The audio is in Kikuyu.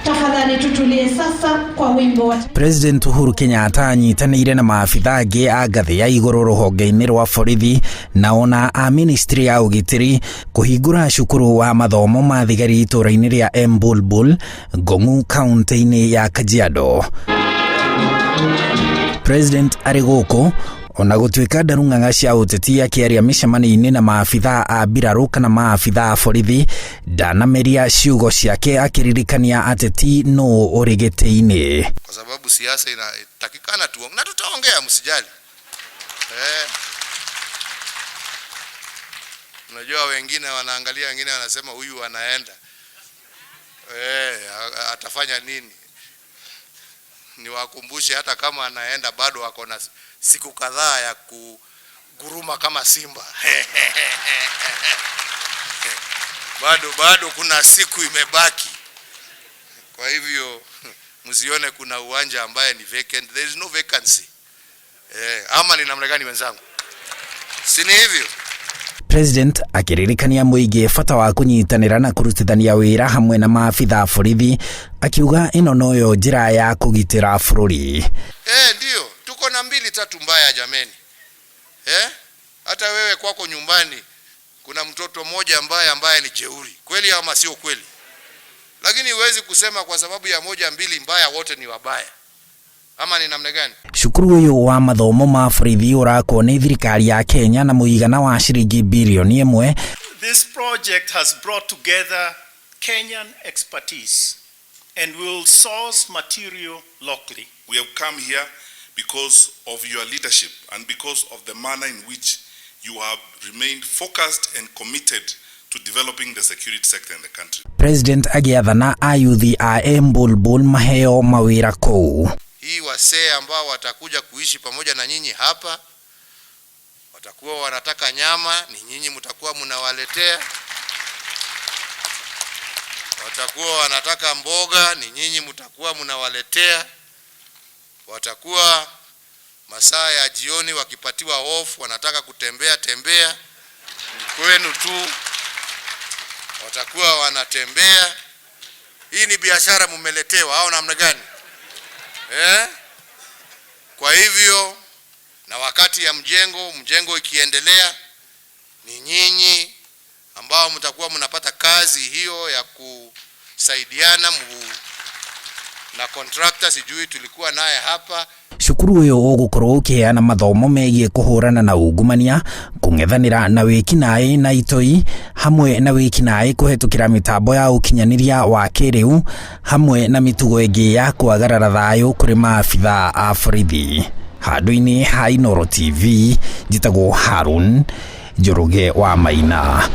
Tafadhali tutulie sasa kwa wimbo wa President Uhuru Kenyatta anyitanĩire na maabitha angĩ a ngathĩ ya igũrũ rũhonge-inĩ rwa borithi na ona a ministry ya ũgitĩri kũhingũra cukuru wa mathomo ma thigari itũũra-inĩ rĩa Embulbul, Ngong'u, kaunti-inĩ ya Kajiado. President arĩ gũkũ ona gũtuĩka ndarung'ang'a cia ũteti, akĩaria mĩcemanio-inĩ na maabitha a mbirarũ kana maabitha a borithi, ndanameria ciugo ciake akĩririkania ateti nũ ũrĩ gĩtĩ-inĩ. Kwa sababu siasa inatakikana tu na tutaongea, msijali. Eh. Unajua wengine wanaangalia, wengine wanasema huyu anaenda, eh, atafanya nini? Niwakumbushe, hata kama anaenda bado ako na siku kadhaa ya kuguruma kama simba. Bado kuna siku imebaki. Kwa hivyo msione kuna uwanja ambaye ni vacant. There is no vacancy. Eh, ama ni namna gani wenzangu? Si ni hivyo? President akĩririkania mũingĩ bata wa kũnyitanĩra na kũrutithania wĩra hamwe na maabitha a borithi, akiuga ĩno noyo njĩra ya kũgitĩra bũrũri. Eh, ndio tuko na mbili tatu mbaya jameni. Eh? Hata wewe kwako nyumbani kuna mtoto mmoja ambaye ni jeuri. Kweli ama sio kweli? Lakini huwezi kusema kwa sababu ya moja mbili mbaya wote ni wabaya. Ama ni namna gani? Cukuru ũyũ wa mathomo ma borithi ũrakwo nĩ thirikari ya Kenya na mũigana wa ciringi birioni 1. This project has brought together Kenyan expertise and will source material locally. We have come here because of your leadership and because of the manner in which you have remained focused and committed to developing the security sector in the country. President agĩathana ayuthi a Embulbul maheo mawĩra kũu. Hii wasee ambao watakuja kuishi pamoja na nyinyi hapa watakuwa wanataka nyama, ni nyinyi mtakuwa mnawaletea. Watakuwa wanataka mboga, ni nyinyi mtakuwa mnawaletea. Watakuwa masaa ya jioni wakipatiwa off, wanataka kutembea tembea, ni kwenu tu watakuwa wanatembea. Hii ni biashara mumeletewa au namna gani? Eh? Kwa hivyo na wakati ya mjengo ikiendelea, ni nyinyi ambao mtakuwa mnapata kazi hiyo ya kusaidiana na contractor, sijui tulikuwa naye hapa. Cukuru ũyũ ũgũkorwo ũkĩheana mathomo megiĩ kũhũrana na ungumania, kũng'ethanĩra na wĩkinaĩ na itoi, hamwe na wĩkinaĩ kũhetũkĩra mĩtambo ya ũkinyanĩria wa kĩrĩu, hamwe na mĩtugo ĩngĩ ya kwagarara thayũ kũrĩ maabitha a borithi. Handũ-inĩ ha Inooro TV, njĩtagwo Harun Njoroge wa Maina.